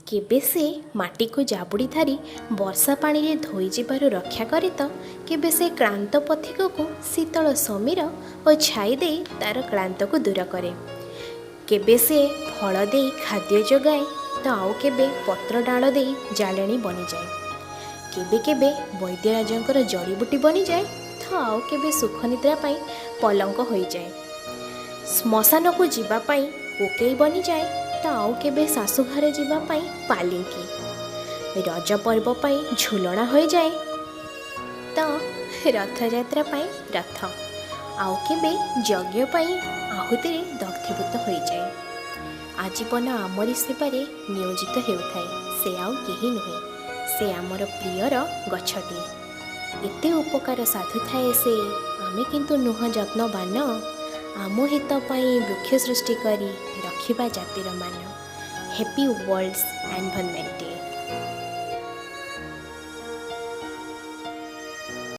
କେବେ ସେ ମାଟିକୁ ଜାବୁଡ଼ି ଧରି ବର୍ଷା ପାଣିରେ ଧୋଇଯିବାରୁ ରକ୍ଷା କରେ ତ କେବେ ସେ କ୍ଳାନ୍ତ ପଥିକକୁ ଶୀତଳ ସମୀର ଓ ଛାଇ ଦେଇ ତା'ର କ୍ଳାନ୍ତକୁ ଦୂର କରେ। କେବେ ସେ ଫଳ ଦେଇ ଖାଦ୍ୟ ଯୋଗାଏ ତ ଆଉ କେବେ ପତ୍ର ଡାଳ ଦେଇ ଜାଳେଣି ବନିଯାଏ। କେବେ କେବେ ବୈଦ୍ୟରାଜଙ୍କର ଜଡ଼ିବୁଟି ବନିଯାଏ ତ ଆଉ କେବେ ସୁଖ ନିଦ୍ରା ପାଇଁ ପଲଙ୍କ ହୋଇଯାଏ। ଶ୍ମଶାନକୁ ଯିବା ପାଇଁ କୋକେଇ ବନିଯାଏ ତ ଆଉ କେବେ ଶାଶୁଘରେ ଯିବା ପାଇଁ ପାଲିଙ୍କି। ରଜ ପର୍ବ ପାଇଁ ଝୁଲଣା ହୋଇଯାଏ ତ ରଥଯାତ୍ରା ପାଇଁ ରଥ, ଆଉ କେବେ ଯଜ୍ଞ ପାଇଁ ଆହୁତିରେ ଦଗ୍ଧୀଭୂତ ହୋଇଯାଏ। ଆଜୀବନ ଆମରି ସେବାରେ ନିୟୋଜିତ ହେଉଥାଏ। ସେ ଆଉ କେହି ନୁହେଁ, ସେ ଆମର ପ୍ରିୟର ଗଛଟିଏ। ଏତେ ଉପକାର ସାଧୁଥାଏ ସେ, ଆମେ କିନ୍ତୁ ନୁହଁ ଯତ୍ନବାନ। ଆମ ହିତ ପାଇଁ ବୃକ୍ଷ ସୃଷ୍ଟି କରି ରଖିବା ଜାତିର ମାନ। Happy World's Environment Day.